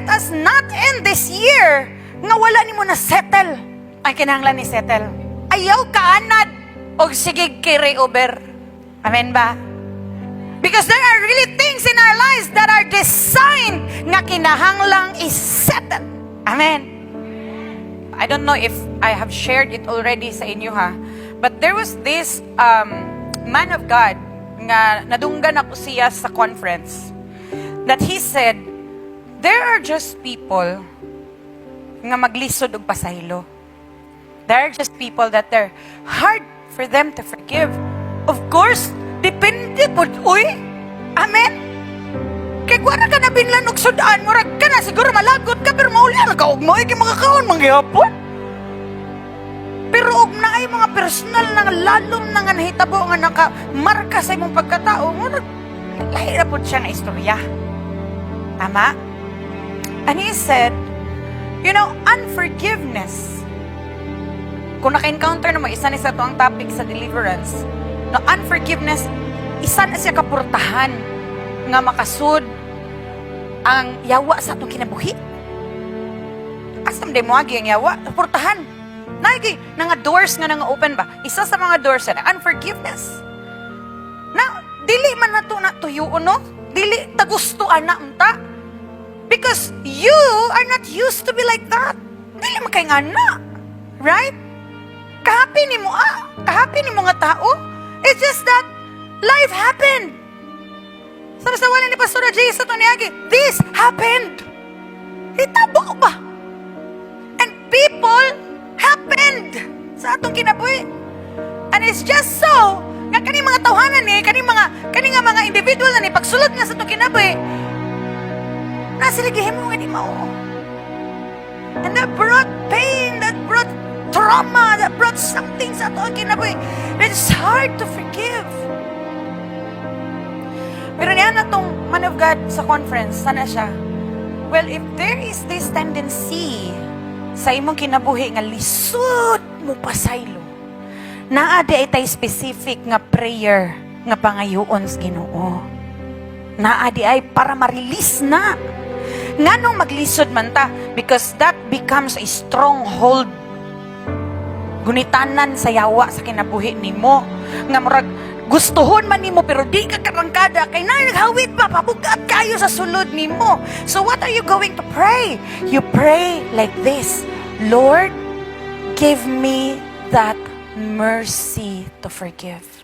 Let us not end this year nga wala nimo na settle ang kinahanglan ni settle. Ayaw kaanad og sige carry over. Amen ba? Because there are really things in our lives that are designed nga kinahanglang i-settle. Amen. I don't know if I have shared it already sa inyo ha, but there was this man of God nga nadunggan ako siya sa conference that he said, "There are just people nga maglisod og pasaylo. There are just people that they're hard for them to forgive." Of course, depende pod, uy. Amen? Kay kuwara ka na binlan og sudan, murag ka na siguro malagot ka, pero mauli na ka og mo, kay makakaon man gihapon. Pero og naay mga personal na lalom na nga nahitabo nga nakamarka sa imong pagkatao, murag lahi ra pod siya nga istorya. Tama? And he said, unforgiveness. Kung naka-encounter na mo, isa ni sa ato ang topic sa deliverance, no, unforgiveness, isa na siya kapurtahan nga makasud ang yawa sa atong kinabuhi. Asa man moagi ang yawa? Purtahan. Naigi, nga doors nga nang open ba? Isa sa mga doors na unforgiveness. Na dili man nato na tuyuon, no? Dili ta gusto ana unta. Because you are not used to be like that. Dili man kay nga na. Right? Kahapi ni mo ah. Kahapi ni mo nga tao. It's just that life happened. Sa wala ni Pastor Jay sa niagi, this happened. Hitabo ba? And people happened sa atong kinabuhi. And it's just so nga kani mga tawhanan ni, kani nga mga individual na ni pagsulod nga sa atong kinabuhi, na sila gihimo nga di mao. And that brought pain, that brought trauma, that brought something sa atong kinabuhi. It's hard to forgive. Pero niya na tong man of God sa conference, sana siya, "Well, if there is this tendency sa imong kinabuhi nga lisod mo pasaylo, naa diay tay specific nga prayer nga pangayoon sa Ginoo. Naa diay para ma-release na." Nganong maglisod man ta? Because that becomes a stronghold. Gunitanan sa yawa sa kinabuhi nimo. Nga murag gustuhon man nimo pero di ka karangkada kay na naghawit pa pabugat kayo sa sulod nimo. So what are you going to pray? You pray like this: "Lord, give me that mercy to forgive."